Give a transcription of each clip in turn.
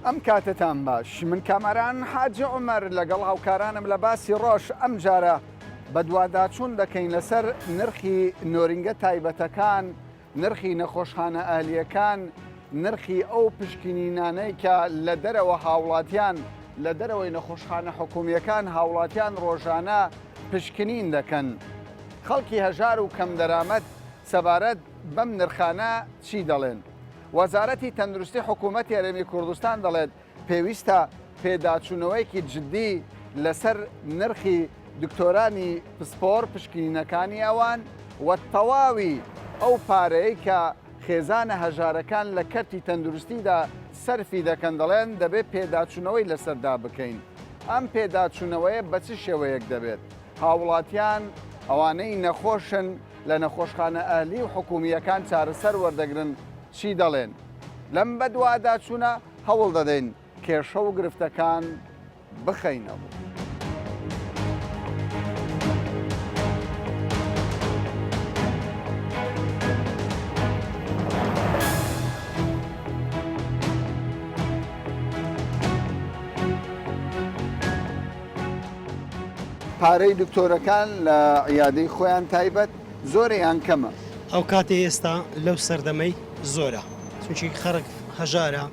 ئەم کاتەتان باش من کامەران حاجی عومەر لەگەڵ هاوکارانم لە باسی ڕۆژ ئەمجارە بەدواداچوون دەکەین لەسەر نرخی نۆرینگە تایبەتەکان نرخی نەخۆشخانە ئەهلییەکان، نرخی ئەو پشکنینانەی کە لە دەرەوە هاوڵاتیان لە دەرەوەی نەخۆشخانە حکومییەکان هاوڵاتیان ڕۆژانە پشکنین دەکەن. خەڵکی هەژار و کەمدەرامەت سەبارەت بەم نرخانە چی دەڵێن؟ وەزارەتی تەندروستی حکومەتی هەرێمی کوردستان دەڵێت، پێویستە پێداچوونەوەیەکی جددی لەسەر نرخی دکتۆرانی پسپۆڕ، پشکنینەکانی ئەوان و تەواوی ئەو پارەیەی کە خێزانە هەژارەکان لە کەرتی تەندروستیدا سەرفی دەکەن دەڵێن دەبێت پێداچوونەوەی لەسەردا بکەین. ئەم پێداچوونەوەیە بە چ شێوەیەک دەبێت؟ هاوڵاتیان ئەوانەی نەخۆشن لە نەخۆشخانە ئەهلی و حکومییەکان چارەسەر وەردەگرن چی دەڵێن؟ لەم بەدواداچوونە هەوڵ دەدەین کێشە و گرفتەکان بخەینە ڕوو. پارەی دکتۆرەکان لە عیادەی خۆیان تایبەت زۆرە یان کەمە؟ ئەو کاتەی ئێستا لەو سەردەمەی زۆرە چونکی خەڕک هەژارە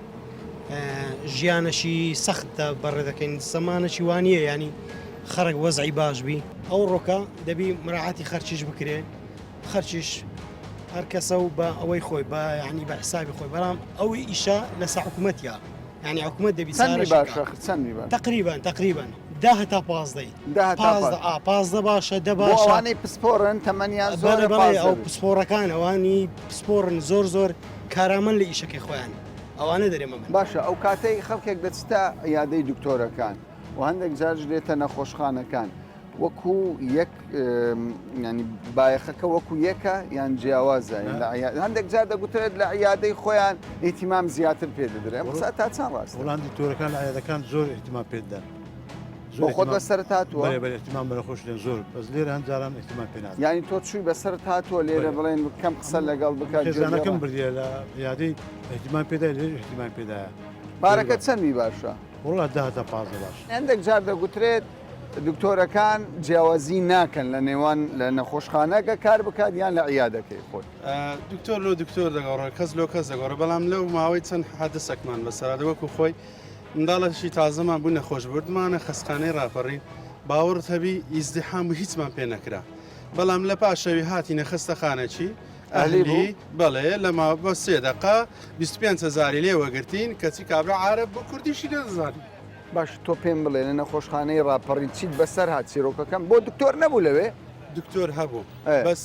ژیانەشی سەختە بەڕێ دەکەین زەمانەکی وانە ینی خەڕک وەزعی باش بی ئەو ڕۆکە دەبی مراعاتی خەرچیش بکرێ خەرچیش هەر کەسە و بە ئەوەی خۆی بە ینی بە حسابی خۆی بەڵام ئەو ئیشە لەسە حکوومەتە یعنی حکوومەت دەبی چەندی باشە چەندی باشە تقریبا تقریبا ده هەتا پازدەی ده هەتا پازدە ئا پازدە باشە دە بۆ باشە ئەوانەی پسپۆڕن تەمەنیان بەڵێ زۆرە بەڵێ پازدە ئەو بێت. پسپۆڕەکان ئەوانی پسپۆڕن زۆر زۆر کارامەن لە ئیشەکەی خۆیان ئەوانە دەرێمە من. باشە ئەو کاتەی خەڵکێک دەچتە عیادەی دکتۆرەکان و هەندێک جاریش دێتە نەخۆشخانەکان وەکو یەک ینی بایەخەکە وەکو یەکە یان جیاوازە هەندێک جار دەگوترێت لە عیادەی خۆیان ئیتیمام زیاتر پێ دەدرێت ئەم قسە تا چەند ڕاستە؟ وەڵام دکتۆرەکان لە عیادەکان زۆر ئیهتیمام پێ دەدەن. بۆ خۆت بەسەرت هاتووە؟ بەڵێ بەڵێ ئیهتیمام بە نەخۆش دەن زۆر بەس لێرە هەند جاران ئیهتیمام پێ نادەن. یانی تۆ چووی بەسەرت هاتووە لێرە بڵێن کەم قسە لەگەڵ بکە گوێ خێزانەکەم لێ بردیە لە عیادەی ئیهتیمام پێدای لێرەش ئیهتیمام پێدایە. پارەکە چەندی باشە؟ وەڵا دە هەتا 15 باش. هەندێک جار دەگوترێت دکتۆرەکان جیاوازی ناکەن لە نێوان لە نەخۆشخانەکە کار بکات یان لە عیادەکەی خۆی. دکتۆر لۆ دکتۆر دەگۆڕێ کەس لۆ کەس دەگۆڕێ بەڵام لەو ماوەی چەند حادسەکمان بەسەرات وەکو خۆی منداڵەکی تازەمان بوو نەخۆش بردمانە خەستخانەی ڕاپەڕین باوەڕت هەبی ئیزدحام بوو هیچمان پێ نەکرا بەڵام لە پاشەوی هاتینە خەستەخانەکی ئەهلی ئەهلی بەڵێ لە ماوە بە سێ دەقە 25 هەزاری لێ وەگرتین کەچی کابرا عارەب بوو کوردیشی نەدەزانی. باش تۆ پێم بڵێ لە نەخۆشخانەی ڕاپەڕین چیت بەسەر هات چیرۆکەکەم بۆ دکتۆر نەبوو لەوێ؟ دکتۆر هەبوو بەس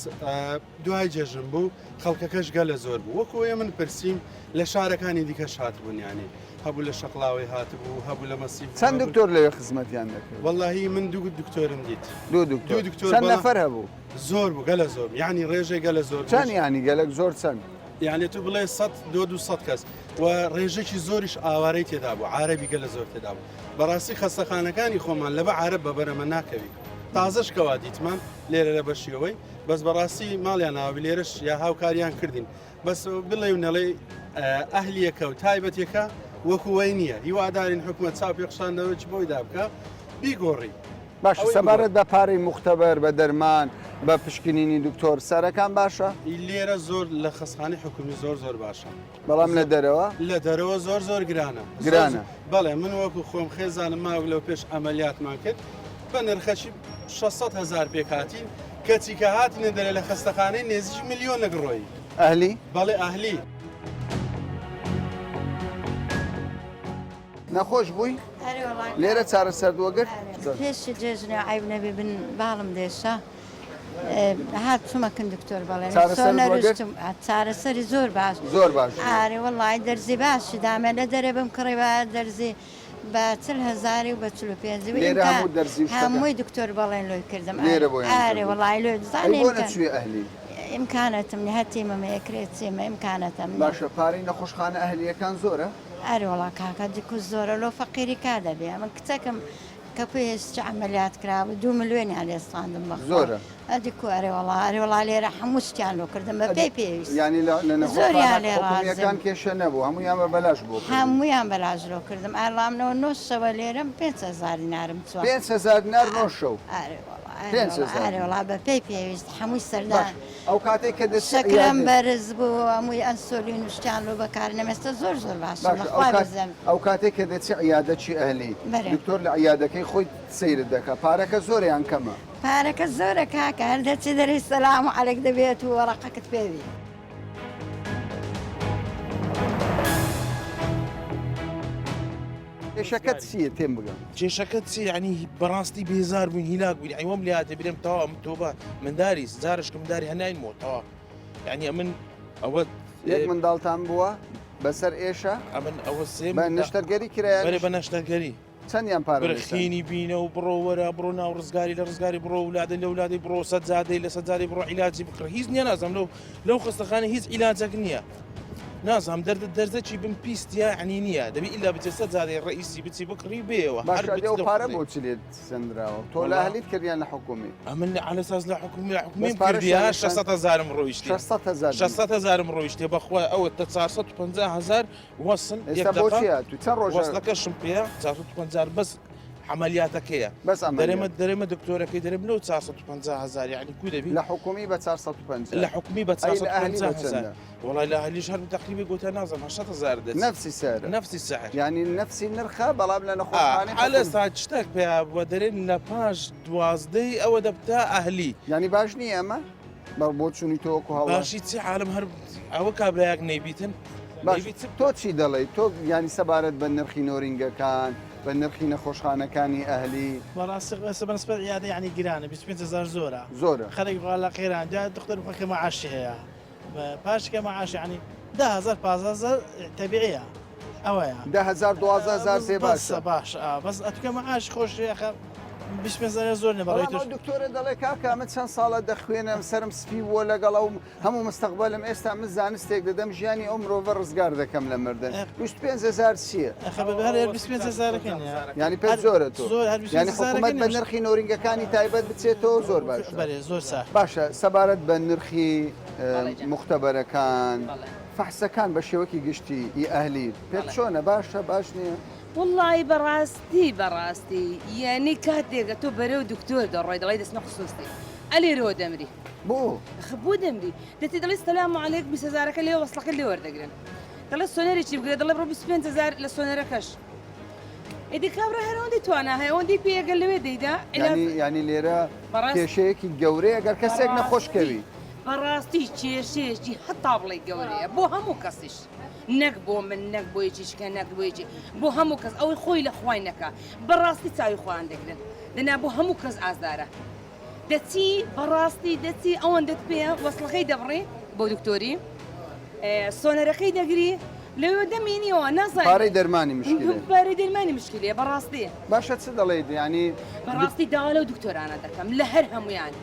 دوای جەژن بوو خەڵکەکەش گەلە زۆر بوو وەکو ئەوەی من پرسیم لە شارەکانی دیکەش هاتبوون یانی هەبوو لە شەقڵاوەی هاتبوو هەبوو لە مەسیف بوو چەند دکتۆر لەوێ خزمەتیان دەکرد؟ وەڵاهی من دوو دکتۆرم دیت دوو دکتۆر دوو دکتۆر چەند بەڵام نەفەر هەبوو؟ زۆر بوو گەلە زۆر یانی ڕێژەی گەلە زۆر چەند یانی گەلەک زۆر چەند؟ یانی تو بڵێ سەد دۆ 200 کەس و ڕێژەکی زۆریش ئاوارەی تێدا بوو عارەبی گەلە زۆر تێدا بوو بەڕاستی خەستەخانەکانی خۆمان لەبە عارەب بە بەرەمە ناکەوی تازەش کەوا دیتمان لێرە لە بەشیەوەی بەس بەڕاستی ماڵیان ناوی لێرەش یا هاوکاریان کردین بەس بڵێ و نەڵێ ئەهلیەکە و تایبەتەکە وەکو وەی نییە هیوادارین حکومەت چاو پێخشاندەوە چ بۆی دابکە بیگۆڕی باشە سەبارەت بە پارەی موختەبەر بە دەرمان بە پشکنینی دکتۆر سەرەکان باشە؟ لێرە زۆر لە خەستخانەی حکومی زۆر زۆر باشە بەڵام لە دەرەوە؟ لە دەرەوە زۆر زۆر گرانە گرانە بەڵێ من وەکو خۆم خێزانم ماوەک لەو پێش عەمەلیاتمان کرد بە نرخەکی 600 هەزار پێکهاتین کەچی کە هاتینە دەرێ لە خەستەخانەی نێزیک ملیۆنێک ڕۆیی ئەهلی؟ بەڵێ ئەهلی. نەخۆش بووی؟ لێرە چارەسەرت وەگرت؟ پێش جێژنێ عەیب نەبی بن باڵم دێشا هات چوومە کن دکتۆر بەڵێ چارەسەری زۆر باش زۆر باش ئارێ وەڵی دەرزی باشی دامێ لە دەرێ بم کڕی بە دەرزی بە چل هەزاری و بە 45 لێرە هەموو دەرزی هەمووی دکتۆر بەڵێن لۆی کردم لێرە بۆ ئارێ وەڵی لۆی زانێ بۆ نەچووی ئەهلی ئیمکانەتم نیە هەتیمم ئێکرێ چیمە ئیمکانەتم باشە پارەی نەخۆشخانە ئەهلیەکان زۆرە؟ ئەرێ وەڵا کاکە دیکو زۆرە لۆ فەقیری کا دەبێ ئەمن کچەکم. کەپوی هێسچ عەمەلیات کرابوو دوو ملیۆنیان لێ ستاندم بەخوا زۆرە. ئەدی کو ئەرێ وەڵا ئەرێ وەڵا لێرە هەموو شتیان لۆ کردم بە پێی پێویست یانی لە لە زۆریان نەخۆشخانە لێ حکومییەکان ڕازیم کێشە نەبوو هەموویان بە بەلاش بۆ کردی. هەموویان بەلاش لۆ کردم ئەرڵا منەوە نۆ شەوە لێرەم 5000 دینارم چووە 5000 دینار نۆ شەو ئەرێ وەڵا ئەرێ پێنج وەڵا هەزار ئەرێ دینار. وەڵا بە پێی پێویست هەمووی باش سەردان ئەو کاتەی کە دەچی شەکرەم عیادەی. بەرز بوو هەمووی ئەنسۆلین و شتیان لۆ بەکار نەمێستە زۆر زۆر باشم باشە ئەو بەخوا کات بزەم. ئەو کاتەی کە دەچی عیادەکی ئەهلی بەرێ. دکتۆر لە عیادەکەی خۆی سەیرت دەکا پارەکە زۆرە یان کەمە؟ پارەکە زۆرە کاکە هەر دەچی دەرێی سەلام عەلەک دەبێت و وەڕەقەکت پێ بی. کێشەکەت چییە تێم بگە. کێشەکە چیە یانی بەڕاستی بێزار بووین هیلاک بووین ئەی وەم لێ هاتێ برێم تەواو من تۆبە منداری جارشکم منداری هەناینمەوە تەواو یعنی ئەمن ئەوە یەک منداڵتان بووە بەسەر ئێشە ئەمن ئەوە سێ بە نەشتەرگەری کرایە بەرێ بە نەشتەرگەری چەندیان پارە برە لێ سەند؟ خینی بینە و بڕۆ وەرە بڕۆ ناو ڕزگاری لە ڕزگاری بڕۆ ولادەی لە ولادەی بڕۆ سەجادەی لە سەجادەی بڕۆ عیلاجی بکڕە هیچ نییە نازانم لەو لەو خەستەخانە هیچ عیلاجەک نییە نازانم دەردە دەرزەکی بم پیستیا یعنی نییە دەبی ئیلا بچێ سەجادەی ڕئیسی بچی بکڕی بێەوە هەر باشە بچ ئەو لەو پارە خزەی. بۆ چی لێت سەندراوە تۆ لە وەڵا ئەهلیت کرد یان لە حکومی؟ ئەمن لە عەلە ساز لە حکومی لە بەس حکومیم پارەشیان کردیە لێ سەند 600 هەزارم ڕۆیشتێ 600 هەزار دینار 600 هەزارم ڕۆیشتێ بەخوا ئەوە تە 450 هەزار وەسڵ یەک ئێستا بۆ دەقە چی هاتووی چەند ڕۆژە وەسڵەکەشم پێیە 450 بەس عەمەلیاتەکەیە بەس دەرێمە عەمەلیات دەرێمە دکتۆرەکەی دەرێم لەو 450 هەزار یعنی کو دەبی لە حکومی بە 450 لە حکومی بە ئەی لە ئەهلی 450 بە هەزار چەندە وەڵای لە ئەهلیش هەر تقریبا گوتە نازم 800 هەزار دەچ نەفسی سعرە نەفسی سعر یعنی نەفسی نرخە بەڵام لە نەخۆشخانەی عەلە حکومی سات شتێک پێیا بووە دەرێن لە پاش دوازدەی ئەوە دەبتە ئەهلی یعنی باش نییە ئەمە بە بۆچوونی تۆ وەکو هاوڵاتی باشی چی عالم هەر ئەوە کابرایەک نەیبیتن باش نەیبیت چ تۆ چی دەڵێی تۆ یانی سەبارەت بە نرخی نۆرینگەکان بە نرخی نەخۆشخانەکانی ئەهلی؟ بەڕاستی ئێستا بە نسبەت عیادە یانی گرانە 25 هەزار زۆرە زۆرە خەڵک وا لە قەیران جا دختەر بخۆی کە مەعاشی هەیە پاش کە مەعاش یانی دە هەزار 15 هەزار تەبیعیە ئەوەیە دە هەزار 12 هەزار پێ بەسە باشە باشە ئا بەس ئەتوکە مەعاش خۆشی ئەخە 25 هەزار زۆر نیە بەڕێی بەڵام تۆش ئەو دکتۆرە دەڵێ کاکە من چەند ساڵە دەخوێنم سەرم سپی بووە لەگەڵ ئەو هەموو مستەقبەلم ئێستا من زانستێک دەدەم ژیانی ئەو مرۆڤە ڕزگار دەکەم لە مردن 25 هەزار چییە؟ ئەخە بە هەر 25 هەزارەکە نیە یانی پێت زۆرە تۆ زۆر هەر 25 یانی حکوومەت هەزارەکە بە نیە نرخی نۆرینگەکانی تایبەت بچێتەوە زۆر باشە بەرێ زۆر سا باشە سەبارەت بە نرخی بەڵێ جان. موختەبەرەکان بەڵێ. فەحسەکان بە شێوەکی گشتی ئی ئەهلی پێت بەڵێ. چۆنە باشە باش نییە؟ وەڵڵاهی بەڕاستی بەڕاستی یەنی کاتێکە تۆ بەرەو دکتۆر دەڕۆی دەڵێی دەچمە خسوسی ئەلێرەوە دەمری بۆ؟ ئەخە بۆ دەمری دەچی دەڵێی سەلام عەلەیک 20 هەزارەکە لێ وەسڵەکە لێ وەردەگرن دەڵێ سۆنەرێکی بگرە دەڵێ بڕۆ 25 هەزار لە سۆنەرەکەش ئیدی کابرا هەر ئەوەندەی توانا هەیە ئەوەندەی پێیەگە لەوێ دەیدا عیلاج یانی یانی لێرە بەڕاست کێشەیەکی گەورەیە گەر کەسێک نەخۆش بەڕاستی کەوی. بەڕاستی کێشەیەکی هەتا بڵێی گەورەیە بۆ هەموو کەسیش نەک بۆ من نەک بۆ یەکیشکە نەک بۆ یەکی بۆ هەموو کەس ئەوەی خۆی لە خوای نەکا بەڕاستی چاوی خۆیان دەگرن دەنا بۆ هەموو کەس ئازارە دەچی بەڕاستی دەچی ئەوەندەت پێیە وەسڵەکەی دەبڕی بۆ دکتۆری سۆنەرەکەی دەگری لەوێ دەمینیەوە نازانانی پارەی دەرمانی مشکلەیە پارەی دەرمانی مشکلەیە بەڕاستی باشە چ دەڵێیت یانی بەڕاستی داوا لەو دکتۆرانە دەکەم لە هەر هەمویان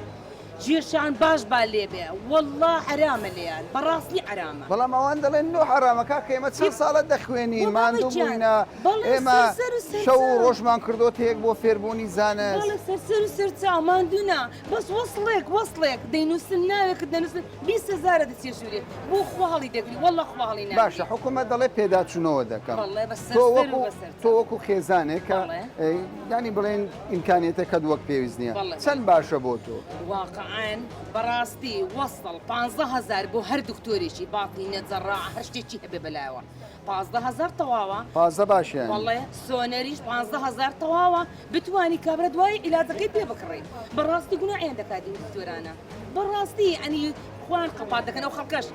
جێشان باش با لێبێ واللە حەرامە لێیان بەڕاستی حەرامە. بەڵام ئەوان دەڵێن لۆ حەرامە کاکە ئێمە چەند ساڵە دەخوێنین بۆ بابە ماندوو گیان بووینە بەڵێ ئێمە سەر سەر و سەر شەو و چاو. ڕۆژمان کردۆتە یەک بۆ فێربوونی زانست. بەڵێ سەر سەر و سەر چاو ماندوو نا بەس وەسڵێک وەسڵێک دەینووسن ناوێکت دەنووسن 20 هەزارە دەچیە ژوورێ بۆ خوا هەڵی دەگری واللە خوا هەڵی ناگری. باشە حکومەت دەڵێ پێداچوونەوە دەکەم بەڵێ بە سەر تۆ سەر و وەکو بە سەر تۆ چاو. وەکو خێزانێک کە بەڵێ. یانی بڵێن ئیمکانیەتەکەت وەک پێویست نییە بەڵێ. چەند باشە بۆ تۆ؟ واقعەن بەڕاستی وەسڵ 15 هەزار بۆ هەر دکتۆرێکی باتینە جەڕاع هەر شتێکی هەبێ بەلایەوە 15 هەزار تەواوە 15 باشە یانی. بەڵێ سۆنەریش 15 هەزار تەواوە بتوانی کابرا دوای عیلاجەکەی پێ بکڕی بەڕاستی گوناحیان دەکات ئەو دکتۆرانە بەڕاستی یەعنی خۆیان قەپات دەکەن ئەو خەڵکەش.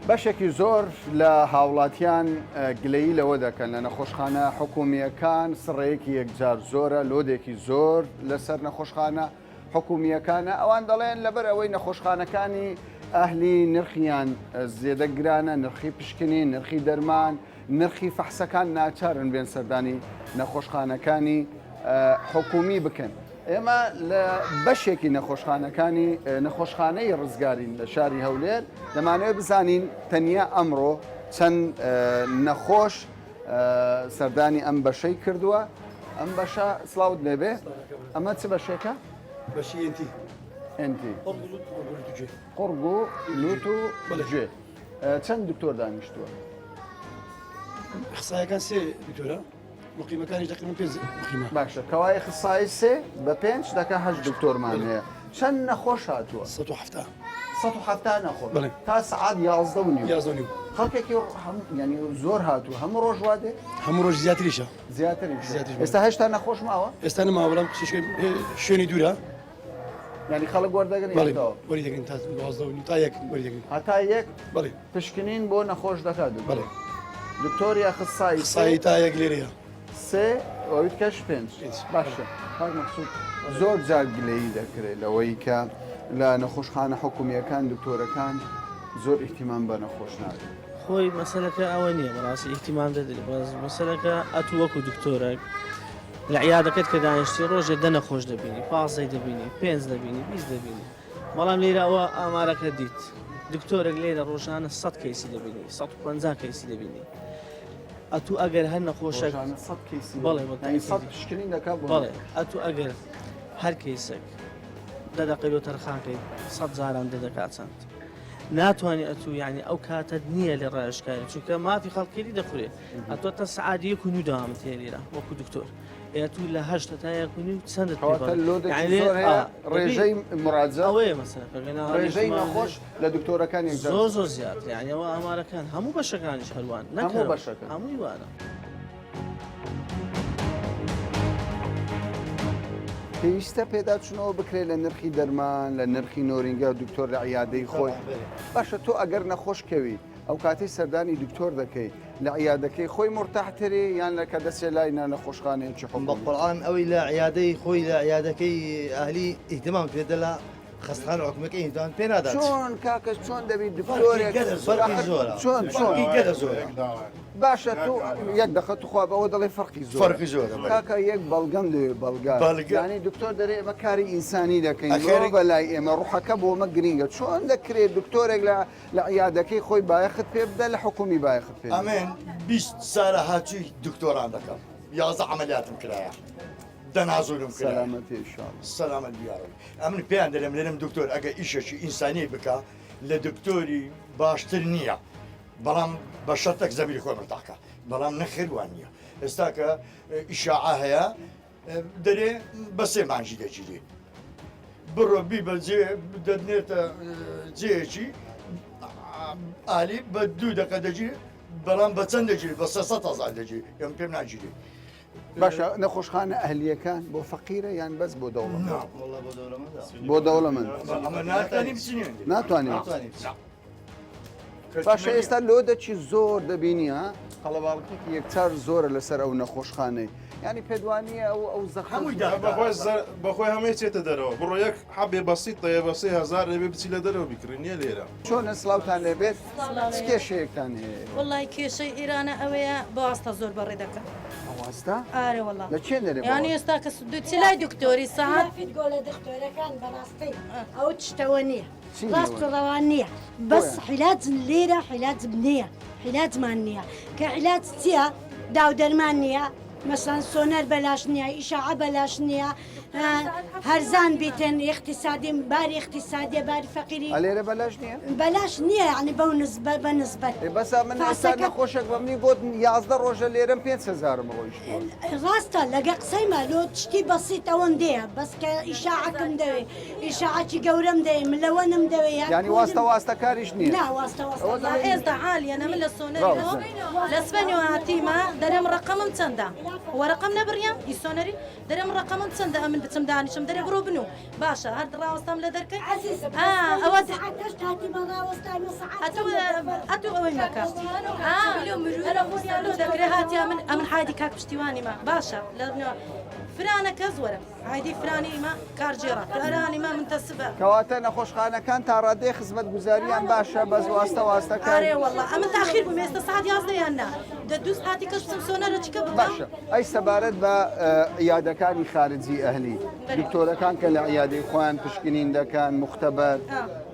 بەشێکی زۆر لە هاوڵاتیان گلەیی لەوە دەکەن لە نەخۆشخانە حکومییەکان سڕەیەکی یەکجار زۆرە، لۆدێکی زۆر لەسەر نەخۆشخانە حکومییەکانە، ئەوان دەڵێن لەبەر ئەوەی نەخۆشخانەکانی ئەهلی نرخیان زێدە گرانە، نرخی پشکنین، نرخی دەرمان، نرخی فەحسەکان ناچارن بێن سەردانی نەخۆشخانەکانی حکومی بکەن. ئێمە لە بەشێکی نەخۆشخانەکانی نەخۆشخانەی ڕزگارین لە شاری هەولێر دەمانەوێت بزانین تەنیا ئەمڕۆ چەند نەخۆش سەردانی ئەم بەشەی کردووە ئەم بەشە سلااوت لێبێ ئەمە چ بەشێکە؟ بەشی ENT ENT قوڕگ و لوت و گوێ چەند دکتۆر دانیشتووە؟ ئەخسایەکان سێ دکتۆرە مقیمەکانیش دەقیقەن پێنج مقیمە. باشە کەوایە خسایی سێ بە پێنج دەکا هەشت دکتۆرمان هەیە چەند نەخۆش هاتووە؟ 170 170 نەخۆش بەڵێ. تا سەعات 11 و نیو 11 و نیو خەڵکێکی هەم یعنی زۆر هاتوو هەموو ڕۆژ وا دێ؟ هەموو ڕۆژ زیاتریشە زیاتریش زیاتریش ئێستا هێشتا نەخۆش ماوە؟ ئێستا نەماوە بەڵام شوێنی دوورە یعنی خەڵک وەردەگرن بەڵێ وەری دەگرن تا 12 و نیو تا یەک وەری دەگرن هەتا یەک بەڵێ پشکنین بۆ نەخۆش دەکات دکتۆر بەڵێ دکتۆر یاخسایی سایی تا یەک لێرەیە سێ ئەویت کەش پێنج باشە کاک مەقسود زۆر جار گلەیی دەکرێت لەوەی کە لە نەخۆشخانە حکومییەکان دکتۆرەکان زۆر ئیهتیمام بە نەخۆش نادەن. خۆی مەسەلەکە ئەوە نییە بەڕاستی ئیهتیمام دەدرێت بەس مەسەلەکە ئەتوو وەکو دکتۆرەک لە عیادەکەت کە دانیشتی ڕۆژێ دە نەخۆش دەبینی پازدەی دەبینی پێنج دەبینی 20 دەبینی بەڵام لێرە ئەوە ئامارەکە دیت دکتۆرێک لێرە ڕۆژانە 100 کەیسی دەبینی 150 کەیسی دەبینی ئەتوو ئەگەر هەر نەخۆشێک ڕۆژانە 100 کەیسی بەڵێ یعنی 100 پشکنین دەکات بۆ بەڵێ ئەتوو ئەگەر هەر کەیسێک دە دەقەی لۆ تەرخانکەیت 100 جاران دە دەکات چەند ناتوانانی ئەتوو یعنی ئەو کاتت نییە لە ڕایشکاری چونکە مافی خەڵکیری دەخورێ ئەتۆ تا سعات یەک و نیو داوامت هەیە لێرە وەکو دکتۆر ئەتوو لە هەشت تا یەک و نیو چەندت پێ کەواتە بەڵێ لۆدێکی یعنی زۆر هەیە ئا، دەبی ڕێژەی مراجع ئەوەیە مەسەلەکە گەنا ڕێژەی ئیحتمال نەخۆش لە دکتۆرەکان یەکجار زۆر زۆر زیاتر یعنی ئەوە ئامارەکان هەموو بەشەکانیش هەروان هەموو نەکەرەوە بەشەکان هەمووی وانە. پێویستە پێداچوونەوە بکرێت لە نرخی دەرمان لە نرخی نۆرینگە دکتۆر لە عیادەی خۆی باشە تۆ ئەگەر نەخۆش کەوی ئەو کاتەی سەردانی دکتۆر دەکەی لە عیادەکەی خۆی مورتاحتری یان لە کە دەچێ لای نا نەخۆشخانەیەکی بە حکومی؟ قورعان ئەوەی لە عیادەی خۆی لە عیادەکەی ئەهلی ئیهتمام پێ دەلا خەستخانە حکومیەکەی ئیهتمام پێ نادات. چۆن کاکە چۆن دەبی دکتۆرێک فەرقی زۆرە چۆن چۆن فەرقی گەلە زۆرە باشە تۆ یەک دەخە توخوا بەوە دەڵێ فەرقی زۆرە فەرقی زۆرە بەڵێ. کاکە یەک بەڵگەم دەوێ بەڵگە بەڵگە. یانی دکتۆر دەرێ ئێمە کاری ئینسانی دەکەین ئەخێر مرۆڤە لای ئێمە ڕوحەکە بۆ مە گرینگە چۆن دەکرێت دکتۆرێک لە لە عیادەکەی خۆی بایەخت پێ بدە لە حکومی بایەخت پێ نەدە. ئەمن 20 سالە هاتووی دکتۆران دەکەم 11 عەمەلیاتم کرایە دە نازورم کرایە. سەلامەتی ان شاء اللە. سەلامەت بی یاڕەبی ئەمن پێیان دەلێم لەرم دکتۆر ئەگە ئیشەکی ئینسانی بکا لە دکتۆری باشتر نییە بەڵام بە شەرتێک زەمیری خۆی مرتاح کا بەڵام نەخێر وا نییە ئێستا کە ئیشاعە هەیە دەرێ بە سێ مانگی دەگیرێ بڕۆ بیبە جێ دەنێتە جێیەکی ئالی بە دوو دەقە دەگیرێ بەڵام بە چەند دەگیرێ بە 300 هەزار دەگیرێ ئەم پێم ناگیرێ باشە نەخۆشخانە ئەهلیەکان بۆ فەقیرە یان بەس بۆ دەوڵەمەند بۆ دەوڵەمەند ناتوانین باشە ئێستا لۆدەکی زۆر دەبینی ها قەڵەباڵکێکی یەکجار زۆرە لەسەر ئەو نەخۆشخانەی ینی پێدوانیە ئەو ئەو زەخەمووی بەخۆی هەمەی چێتە دەرەوە بڕۆ یەک حەبێ بەسیت دەیە بە 3000 لەبێ بچی لە دەرەوە بیکڕی نییە لێرە. چۆنە سڵاوتان لێبێت چ کێشەیەکتان هەیە؟ وەڵای کێشەی ئێرانە ئەوەیە بە واستە زۆر بەڕێ دەکەن. بە واستە؟ ئارێ وەڵا. لە کێ دەرێ بە یانی واستە؟ ئێستا کە دچی لای دکتۆری سەعات. خلافیت گۆ لە دختۆرەکان بەڕاستی ئەو تشتەوە نییە. چی نییە ڕاست و وەڵا؟ ڕەوان نییە بەس بۆیە؟ عیلاج لێرە عیلاج نییە عیلاجمان نییە کە عیلاج چییە داو دەرمان نییە مەسەن سۆنەر بەلاش نییە ئیشاعە بەلاش نییە هەرزان بیتن ئیقتیسادیم باری ئیقتیسادیە باری فەقیری ئەلێرە بەلاش نییە؟ بەلاش نییە یعنی بەو نسبە بە نسبەت ئێ بەسا من ئێستا فاسەکە نەخۆشێک بە منی گۆت 11 ڕۆژە لێرەم 5000م ڕۆیشتووە. ڕاستە لەگە قسەیمە لۆ شتی بەسیت ئەوەندەیە بەس کە ئیشاعەکم دەوێ ئیشاعەکی گەورەم دەوێ ملەوەنم دەوێ یان یانی واستە کوونم واستە کاریش نییە؟ نا واستە واستە ئەوە کار دەڵێی ئێستا عالیەنە من لە سۆنەری ڕاوە لۆ زەن. لە سبەینێوە هاتیمە دەرێم ڕەقەمم چەندە وەرەقەم نەبڕیە ئی سۆنەری دەرێم ڕەقەمم چەندە ئەمن بچم دانیشم دەرێ بڕۆ بنوو باشە هەر ڕاوەستام لە دەرکەی عەزیزم ئا بەس ئەوە لە سەعات هەشت هاتیمە ڕاوەستایمە سەعات ئەتوو چەندە دەفەر ئەتوو ئەوەی مەکە ئا لۆ دەکرێ هاتیا من ئەمن حادی کاک پشتیوانیمە باشە لە. فرانە کەس وەرە ئایدی فرانی ئیمە کارگێڕە فرانی ئیمە منتەسبە. کەواتە نەخۆشخانەکان تا ڕادەیەک خزمەتگوزاریان باشە بەس واستە واستە کار. ئەرێ وەڵا ئەمن تاخیر بووم ئێستا سەعات 11 یان نا دە دوو ساعتی کەش بچم سۆنەرە چیکە بکەم. باشە ئەی سەبارەت بە عیادەکانی خارجی ئەهلی دکتۆرەکان کە لە عیادەی خۆیان پشکنین دەکەن موختەبەر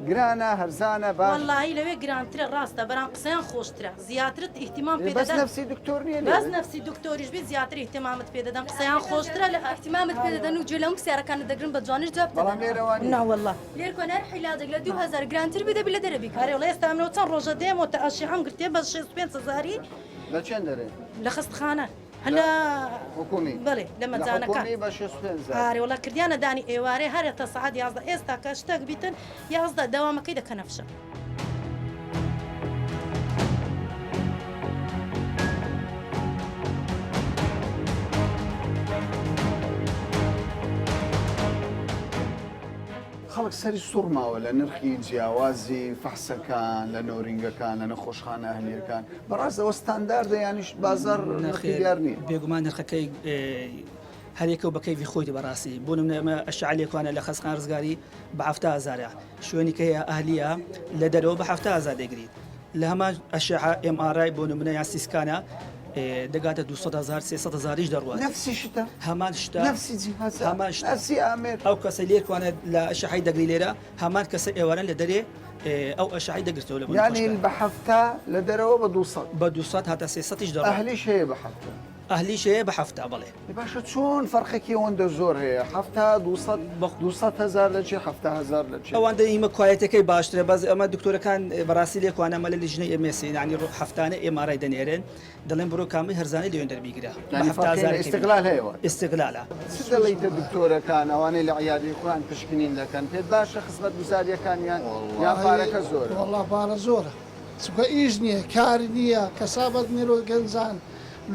گرانە هەرزانە باش. وەڵاهی لەوێ گرانترە ڕاستە بەرام قسەیان خۆشترە. زیاترت ئیهتیمام پێ بەس دەدەن نەفسی دکتۆر نییە بەس لێرە؟ نەفسی دکتۆریش بی زیاتر ئیهتیمامت پێ دەدەن قسەیان خۆشترە لە ئیهتیمامت پێ دەدەن و گوێ لە هەموو پرسیارەکانت دەگرن بە جوانیش جوابت بەڵام دەدەنەوە. لێرە وا نییە. نا وەڵا. لێر کۆنار حیلاجێک لە 2000 گرانتر بی دەبی لە دەرە بیکڕی. ئەرێ وەڵا ئێستا ئەمنەوە چەند ڕۆژە دێم و تەئەشیعەم گرتیە بە 65 هەزاری. لە چێن دەرێ؟ لە خەستخانە هە لە حکومی؟ بەڵێ لە لە مەجانەکان. حکومی بە 65 هەزار. ئارێ وەڵا کردیانە دانی ئێوارێ هەرە تا سەعات 11 ئێستا کە شتەک بیتن 11 دەوامەکەی دەکەنە فشە. خەڵک سەری سوڕماوە لە نرخی جیاوازی فەحسەکان لە نۆرینگەکان لە نەخۆشخانە ئەهلیەکان بەڕاست ئەوە ستانداردە یانیش بازاڕ نرخی دیار نییە؟ بێگومان نرخەکەی هەریەکە و بە کەیفی خۆیتی بەڕاستی بۆ نمونە ئێمە ئەشعە لێکوانە لە خەستخانە ڕزگاری بە حەفتا هەزارە شوێنی کە هەیە ئەهلیە لە دەرەوە بە حەفتا هەزار دەگریت لە هەمان ئەشعە ئێم ئاڕ ئای بۆ نمونە یان سیسکانە دەگاتە 200 هەزار 300 هەزاریش دەڕوات نفسی شتە هەمان شتە نفسی جیهازە هەمان شتە نفسی ئامێر ئەو کەسە لێرکوانە لە ئەشعەی دەگری لێرە هەمان کەسە ئێواران لە دەرێ ئەو ئەشعەی دەگرتەوە لە یانی بە حەفتا لە دەرەوە بە 200 بە 200 هەتا 300 دەڕوات ئەهلیش هەیە بە حەفتا ئەهلیش هەیە بە حەفتا بەڵێ. باشە چۆن فەرقێکی ئەوەندە زۆر هەیە حەفتا دووسەد دووسەد هەزار لە چێ حەفتا هەزار لە چێ؟ ئەوەندە ئیمە کوالێتەکەی باشترە بەس ئەمە دکتۆرەکان بەڕاستی لێکوانە ئەمە لە لیژنەی ئێم ئێس یانی هەفتانە ئێم ئار ئای دەنێرن دەڵێن بڕۆ کامەی هەرزانەی لەوێن دەربیگرە بە یانی حەفتا فەرقی هەزارەکەی ئیستغلال هەیە واتە ئیستغلالە. چ دەڵێیتە دکتۆرەکان ئەوانەی لە عیادەی خۆیان پشکنین دەکەن پێت باشە خزمەتگوزاریەکانیان یان پارەکە زۆرە؟ وەڵا پارە زۆرە چونکە ئیش نییە کار نییە کەسابەت نییە لۆ گەنجان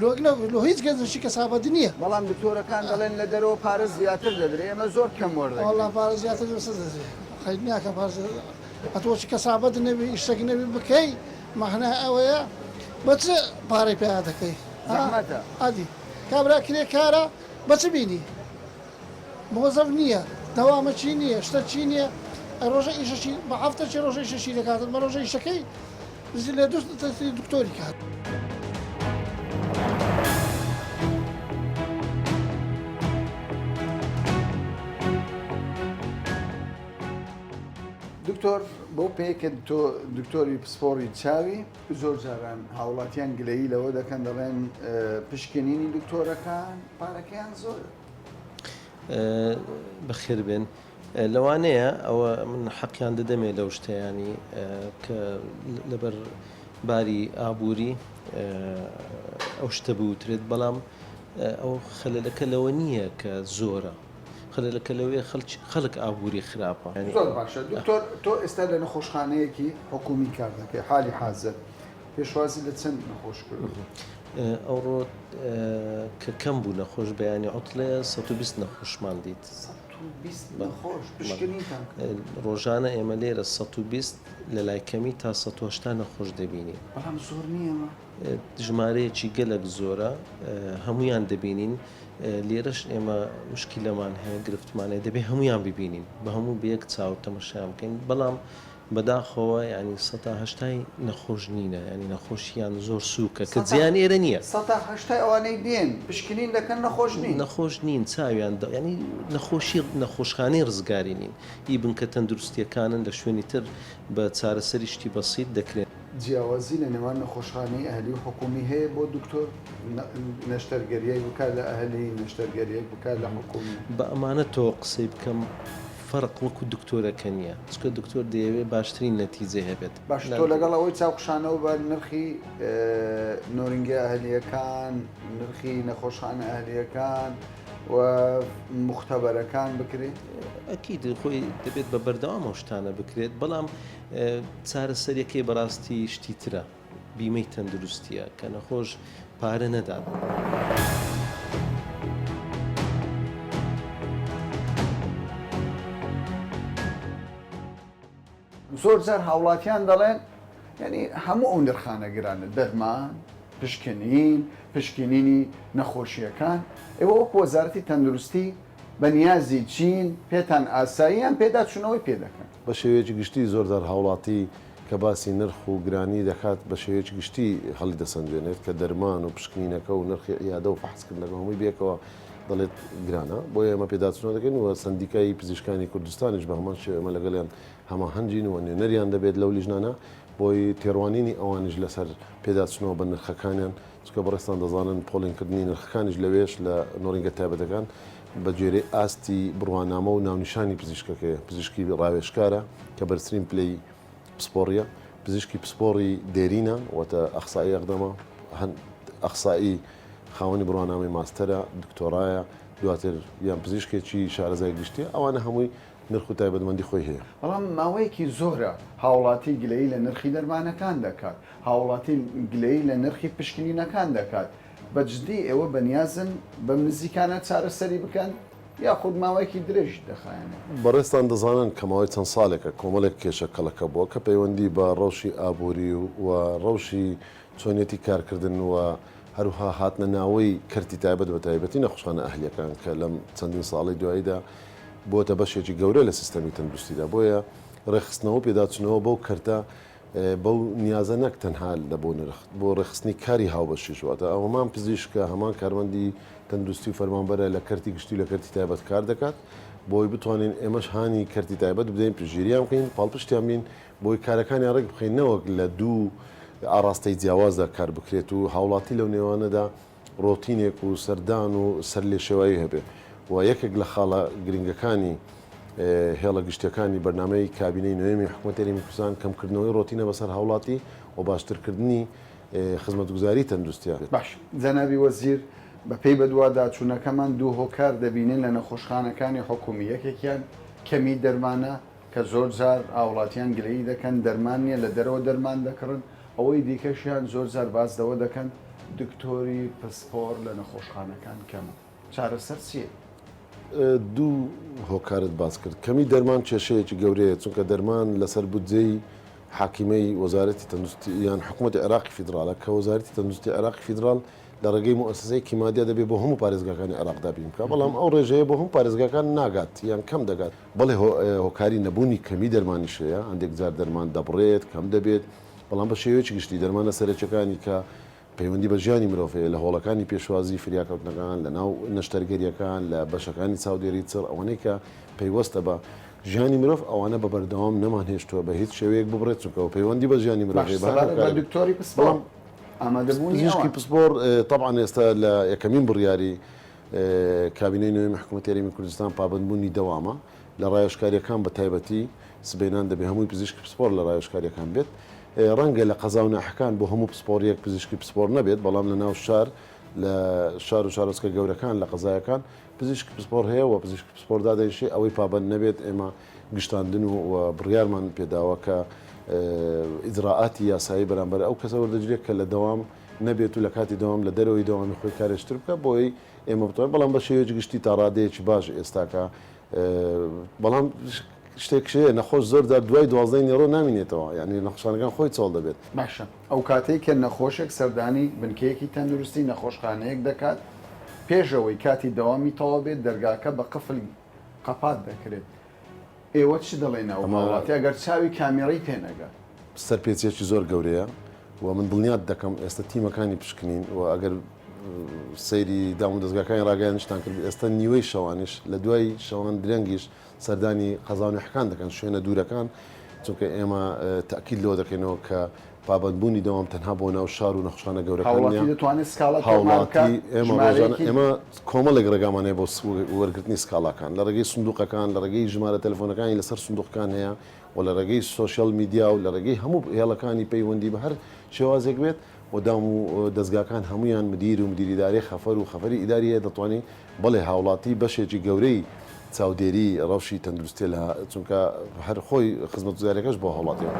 لۆ لۆ هیچ گەنجێکی کەسابەت نییە. بەڵام دکتۆرەکان دەڵێن لە دەرەوە پارە زیاتر دەدرێ ئێمە زۆر کەم وەردەگرین. وەڵا پارە زیاتر لە چ دەدرێ قەید ناکەم پارە زیاتر ئەتۆ چ کەسابەت نەبی ئیشەک نەبی بکەی مەعنای ئەوەیە بە چ پارەی پیا دەکەی ها زەحمەتە. ئەدی کابرا کرێکارە بە چ بینی مۆزەف نییە دەوامەکی نییە شتەکی نییە ڕۆژە ئیشەکی بە هەفتەکی ڕۆژە ئیشەکی دەکاتن بە ڕۆژە ئیشەکەی لە دوست دکتۆری کات. دکتۆر بەو پێی کە تۆ دکتۆری پسپۆڕی چاوی زۆر جاران هاوڵاتیان گلەیی لەوە دەکەن دەڵێن پشکنینی دکتۆرەکان پارەکەیان زۆرە. بەخێر بێن. لەوانەیە ئەوە من حەقیان دەدەمێ لەو شتەیانی کە لەبەر باری ئابووری ئەو شتە بوترێت بەڵام ئەو خەلەلەکە لەوە نییە کە زۆرە خەلەلەکە لەوەیە خەڵک ئابووری خراپە. زۆر باشە دکتۆر تۆ ئێستا لە نەخۆشخانەیەکی حکوومی کار دەکەی حالی حازر پێشوازی لە چەند نەخۆش کردووە؟ ئەوڕۆ کە کەم بوو نەخۆش بەیانی عوتڵەیە 120 نەخۆشمان دیت. 120 نەخۆش پشکنینتان کرد؟ ڕۆژانە ئێمە لێرە 120 لە لای کەمی تا 180 نەخۆش دەبینین. بەڵام زۆر نییە ئەمە؟ ژمارەیەکی گەلەک زۆرە هەموویان دەبینین لێرەش ئێمە مشکیلەمان هەیە گرفتمان هەیە دەبێ هەموویان ببینین بە هەموو بە یەک چاو تەمەشایان بکەین بەڵام بەداخەوە یانی سەتا هەشتای نەخۆش نینە یانی نەخۆشیان زۆر سوکە کە جێیان ئێرە نییە. سەتا هەشتای ئەوانەی دێن پشکنین دەکەن نەخۆش نین. نەخۆش نین چاویان دە یانی نەخۆشی نەخۆشخانەی ڕزگاری نین ئی بنکە تەندروستیەکانن لە شوێنی تر بە چارەسەری شتی بەسیت دەکرێن. جیاوازی لە نێوان نەخۆشخانەی ئەهلی و حکومی هەیە بۆ دکتۆر نەشتەرگەریەک بکات لە ئەهلی نەشتەرگەریەک بکات لە حکومی؟ بە ئەمانەتەوە قسەی بکەم فەرق وەکو دکتۆرەکە نیە چونکە دکتۆر دەیەوێت باشترین نەتیجەی هەبێت. باشە تۆ لەگەڵ ئەوەی چاوخشانەوە بە نرخی نۆرینگە ئەهلیەکان نرخی نەخۆشخانە ئەهلیەکان و موختەبەرەکان بکرێت؟ ئەکید خۆی دەبێت بە بەردەوام ئەو شتانە بکرێت بەڵام چارەسەریەکەی بەڕاستی شتی ترە بیمەی تەندروستیە کە نەخۆش پارە نەدات. زۆر جار هاوڵاتیان دەڵێن یعنی هەموو ئەو نرخانە گرانە دەرمان. پشکنین، پشکنینی نەخۆشییەکان، ئێوە وەکو وەزارەتی تەندروستی بە نیازی چین، پێتان ئاساییە یان پێداچوونەوەی پێ دەکەن؟ بە شێوەیەکی گشتی زۆرجار هاوڵاتی کە باسی نرخ و گرانی دەکات بە شێوەیەکی گشتی هەڵیدەسەنگێنێت کە دەرمان و پشکنینەکە و نرخی عیادە و فەحسکردنەکە هەمووی بێکەوە دەڵێت گرانە بۆیە ئێمە پێداچوونەوە دەکەین و سەندیکای پزیشکانی کوردستانیش بە هەمان شێوە ئێمە لەگەڵیان هەماهەنگین و نوێنەریان دەبێت لەو لیژنانە بۆی تێڕوانینی ئەوانیش لەسەر پێداچوونەوە بە نرخەکانیان، چونکە بەڕێزتان دەزانن پۆڵێنکردنی نرخەکانیش لەوێش لە نۆرینگە تایبەتەکان بە گوێرەی ئاستی بڕوانامە و ناونیشانی پزیشکەکەیە، پزیشکی ڕاوێژکارە کە بەرزترین پلەی پسپۆڕییە، پزیشکی پسپۆڕی دێرینە واتە ئەخسائی ئەقدەمە، ئەخسائی خاوەنی بڕوانامەی ماستەرە، دکتۆرایە، دواتر یان پزیشکێکی شارەزای گشتییە، ئەوانە هەمووی نرخ و تایبەتمەندی خۆی هەیە. بەڵام ماوەیەکی زۆرە هاوڵاتی گلەیی لە نرخی دەرمانەکان دەکات، هاوڵاتی گلەیی لە نرخی پشکنینەکان دەکات، بە جدی ئێوە بەنیازن بەم نزیکانە چارەسەری بکەن یاخود ماوەیەکی درێژ دەخایەنێت؟ بەڕێزتان دەزانن کە ماوەی چەند ساڵێکە کۆمەڵێک کێشە کەڵەکە بووە کە پەیوەندی بە ڕەوشی ئابووری و ڕەوشی چۆنیەتی کارکردن و هەروها هاتنە ناوەی کەرتی تایبەت بە تایبەتی نەخۆشخانە ئەهلییەکان کە لەم چەندین ساڵەی دواییدا بووەتە بەشێکی گەورە لە سیستەمی تەندروستیدا، بۆیە ڕێکخستنەوە و پێداچوونەوە بەو کەرتە بەو نیازە نەک تەنها لە بۆ نرخ، بۆ ڕێکخستنی کاری هاوبەشیش، واتە ئەو هەمان پزیشکە، هەمان کارمەندی تەندروستی و فەرمانبەرە لە کەرتی گشتی و لە کەرتی تایبەت کار دەکات، بۆی بتوانین ئێمەش هانی کەرتی تایبەت بدەین، پشتگیریان بکەین، پاڵپشتیان بین، بۆی کارەکانیان ڕێک بخەین، نەوەک لە دوو ئاڕاستەی جیاوازدا کار بکرێت و هاوڵاتی لەو نێوانەدا ڕۆتینێک و سەردان و سەرلێشێواوی هەبێ و یەکێک لە خاڵە گرنگەکانی هێڵە گشتیەکانی بەرنامەی کابینەی نۆیەمی حکومەتی هەرێمی کوردستان کەمکردنەوەی ڕۆتینە بەسەر هاوڵاتی و باشترکردنی خزمەتگوزاری تەندروستیە. باش جەنابی وەزیر بەپێی بەدواداچوونەکەمان دوو هۆکار دەبینین لە نەخۆشخانەکانی حکومی یەکێکیان کەمی دەرمانە کە زۆر جار هاوڵاتیان گلەیی دەکەن دەرمان نیە لە دەرەوە دەرمان دەکڕن ئەوەی دیکەشیان زۆر جار باس لەوە دەکەن دکتۆری پسپۆڕ لە نەخۆشخانەکان کەمە چارەسەر چیە؟ دوو هۆکارت باس کرد کەمی دەرمان کێشەیەکی گەورەیە چونکە دەرمان لەسەر بودجەی حاکیمەی وەزارەتی تەندروستی یان حکومەتی عێراقی فیدراڵە کە وەزارەتی تەندروستی عێراقی فیدراڵ لە ڕێگەی موئەسەسەی کیمادیا دەبێت بۆ هەموو پارێزگاکانی عێراق دابین بکات بەڵام ئەو ڕێژەیە بۆ هەموو پارێزگاکان ناگات یان کەم دەگات بەڵێ هۆکاری نەبوونی کەمی دەرمانیش هەیە، هەندێک جار دەرمان دەبڕێت، کەم دەبێت، بەڵام بە شێوەیەکی گشتی دەرمانە سەرەکیەکانی کە پەیوەندی بە ژیانی مرۆڤ هەیە لە هۆڵەکانی پێشوازی فریاکەوتنەکان، لە ناو نەشتەرگەریەکان، لە بەشەکانی چاودێری چڕ، ئەوانەی کە پەیوەستە بە ژیانی مرۆڤ ئەوانە بە بەردەوام نەمانهێشتووە بە هیچ شێوەیەک ببڕێت چونکە ئەوە پەیوەندی بە ژیانی مرۆڤ باش هەیە بە هەر سەبارەت بە هۆکارێک بێت. دکتۆری پسپۆڕ بەڵام ئامادەبوونی پزیشکی ئەوان. پسپۆڕ تەبعەن ئێستا لە یەکەمین بڕیاری کابینەی نۆیەمی حکومەتی هەرێمی کوردستان پابەندبوونی دەوامە لە ڕاوێژکارییەکان بە تایبەتی سبەینان دەبێ هەمووی پزیشکی پسپۆڕ لە ڕاوێژکارییەکان بێت ڕەنگە لە قەزا و ناحەکان بۆ هەموو پسپۆڕییەک پزیشکی پسپۆڕ نەبێت بەڵام لە ناو شار لە شار و شارۆچکە گەورەکان لە قەزایەکان پزیشکی پسپۆڕ هەیە و پزیشکی پسپۆڕ دادەنیشێ ئەوەی پابەند نەبێت ئێمە گشتاندن و بڕیارمان پێداوە کە ئیجرائاتی یاسایی بەرامبەر ئەو کەسە وەردەگیرێت کە لە دەوام نەبێت و لە کاتی دەوام لە دەرەوەی دەوامی خۆی کارێکی تر بکات بۆی ئێمە بتوانین بەڵام بە شێوەیەکی گشتی تا ڕادەیەکی باش ئێستاکە بەڵام شتێک هەیە نەخۆش زۆر جار دوای دوازدەی نێڕۆ نامینێتەوە یعنی نەخۆشخانەکان خۆی چۆڵ دەبێت. باشە ئەو کاتەی کە نەخۆشێک سەردانی بنکەیەکی تەندروستی نەخۆشخانەیەک دەکات پێش ئەوەی کاتی دەوامی تەواو بێت دەرگاکە بە قفل قەپات دەکرێت ئێوە چ دەڵێن ئەو هاوڵاتیە گەر چاوی کامێڕەی پێ نەگات؟ سەرپێچیەکی زۆر گەورەیە و من دڵنیات دەکەم ئێستا تیمەکانی پشکنین و ئەگەر سەیری دامودەزگاکانی ڕاگەیاندنیشتان کرد ئێستا نیوەی شەوانیش لە دوای شەوان درەنگیش سەردانی قەزا و ناحیەکان دەکەن شوێنە دوورەکان چونکە ئێمە تەئکید لەوە دەکەینەوە کە پابەندبوونی دەوام تەنها بۆ ناو شار و نەخۆشخانە گەورەکان نییە. هاوڵاتی دەتوانێت سکاڵا تۆمار بکات، هاوڵاتی ئێمە ڕۆژانە ژمارەیەکی. ئێمە کۆمەڵێک ڕێگامان هەیە بۆ وەرگرتنی سکاڵاکان لە ڕێگەی سندوقەکان، لە ڕێگەی ژمارە تەلەفۆنەکانی لەسەر سندوقەکان هەیە و لە ڕێگەی سۆشیال میدیا و لە ڕێگەی هەموو هێڵەکانی پەیوەندی بە هەر شێوازێک بێت و دام و دەزگاکان هەموویان مدیر و مدیر ئیدارەی خەفەر و خەفەری ئیداری هەیە دەتوانی بەڵێ هاوڵاتی بەشێکی گەورەی چاودێری ڕەوشی تەندروستیە لە چونکە هەر خۆی خزمەتگوزاریەکەش بۆ هاوڵاتیە.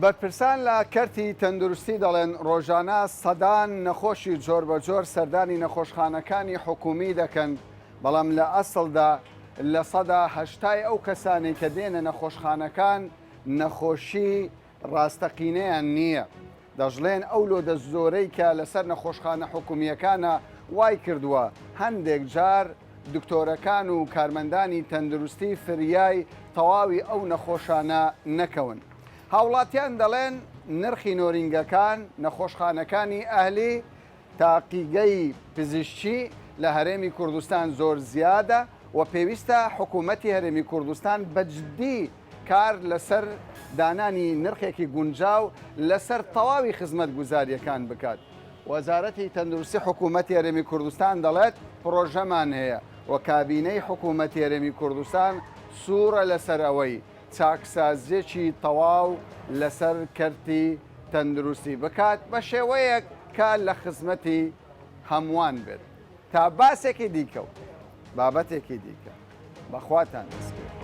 بەرپرسان لە کەرتی تەندروستی دەڵێن، ڕۆژانە سەدان نەخۆشی جۆربەجۆر سەردانی نەخۆشخانەکانی حکومی دەکەن، بەڵام لە ئەسڵدا. لە سەدا هەشتای ئەو کەسانەی کە دێنە نەخۆشخانەکان نەخۆشی ڕاستەقینەیان نییە. دەشڵێن ئەو لۆدە زۆرەی کە لەسەر نەخۆشخانە حکومییەکانە وایکردووە هەندێک جار دکتۆرەکان و کارمەندانی تەندروستی فریای تەواوی ئەو نەخۆشانە نەکەون. هاوڵاتیان دەڵێن نرخی نۆرینگەکان، نەخۆشخانەکانی ئەهلی، تاقیگەی پزیشکی لە هەرێمی کوردستان زۆر زیادە و پێویستە حکوومەتی هەرێمی کوردستان بە جددی کار لەسەر دانانی نرخێکی گونجاو لەسەر تەواوی خزمەتگوزارییەکان بکات. وەزارەتی تەندروستی حکوومەتی هەرێمی کوردستان دەڵێت، پڕۆژەمان هەیە و کابینەی حکوومەتی هەرێمی کوردستان سوورە لەسەر ئەوەی چاکسازییەکی تەواو لەسەر کەرتی تەندروستی بکات بە شێوەیەک کە لە خزمەتی هەمووان بێت. تا باسێکی دیکە و بابەتێکی دیکە بە خواتان دەسپێرم.